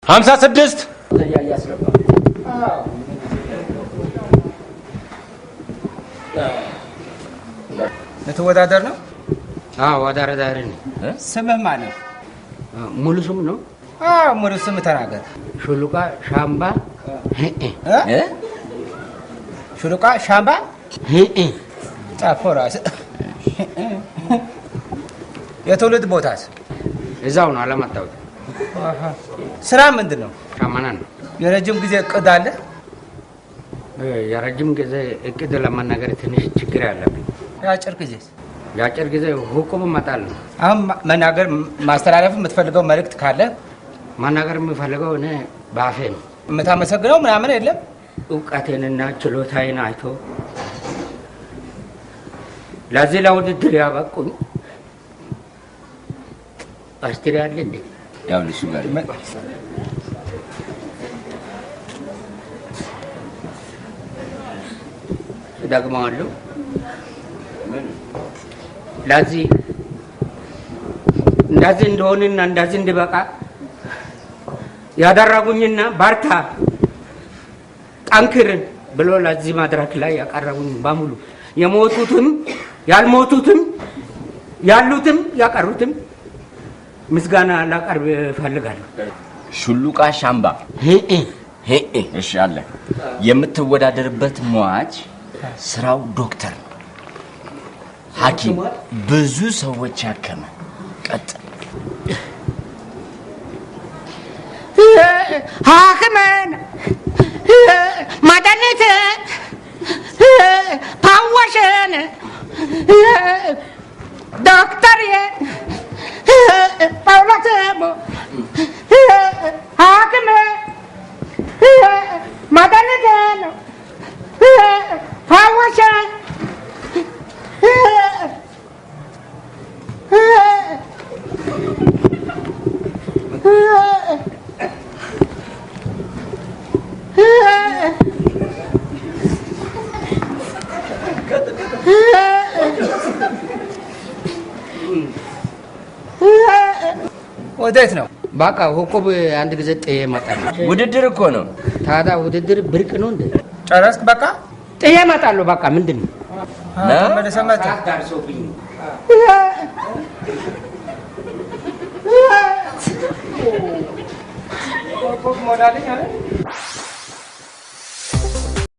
56። ልትወዳደር ነው? አዎ አወዳዳሪ ነኝ። ስምህ ማን ነው? ሙሉ ስም ነው? አዎ ሙሉ ስም ተናገር። ሹሉቃ ሻምባ። እ? ሹሉቃ ሻምባ ጻፎ ራስህ። የትውልድ ቦታስ? እዛው ነው፣ አላመጣሁትም። ስራ ምንድን ነው? ሻመና ነው። የረጅም ጊዜ እቅድ አለ? የረጅም ጊዜ እቅድ ለመናገር ትንሽ ችግር ያለብኝ። የአጭር ጊዜስ? የአጭር ጊዜ ሁቁም መጣል ነው። አሁን መናገር ማስተላለፍ የምትፈልገው መልእክት ካለ? መናገር የምፈልገው እኔ በአፌ ነው። የምታመሰግነው ምናምን የለም? እውቀቴንና ችሎታዬን አይቶ ለዚህ ለውድድር ያበቁኝ አስትሪያ አለ እንዴ? ያው እሱ ጋር እደግመዋለሁ። ለዚህ እንደዚህ እንደሆንና እንደዚህ እንድበቃ ያደረጉኝና በርታ ጠንክር ብሎ ለዚህ መድረክ ላይ ያቀረቡኝ በሙሉ የሞቱትም ያልሞቱትም ያሉትም ያቀሩትም ምስጋና ላቀርብ እፈልጋለሁ። ሹሉቃ ሻምባ። እሺ አለ። የምትወዳደርበት ሟች ስራው ዶክተር ነው፣ ሐኪም፣ ብዙ ሰዎች ያከመ። ቀጥል። ሐኪምን መድኃኒት ፈዋሽን ዶክተር ጳውሎስ ሐኪም መድኃኒት ፈዋሽን። ወዴት ነው? በቃ ሁቁብ አንድ ጊዜ ጥዬ እመጣለሁ። ውድድር እኮ ነው። ታዲያ ውድድር ብርቅ ነው እንዴ? ጨረስክ? በቃ ጥዬ እመጣለሁ። በቃ ምንድን ነው? ተመልሰህ መጣህ። ደርሶብኝ ነው። ሞላልኝ አለ።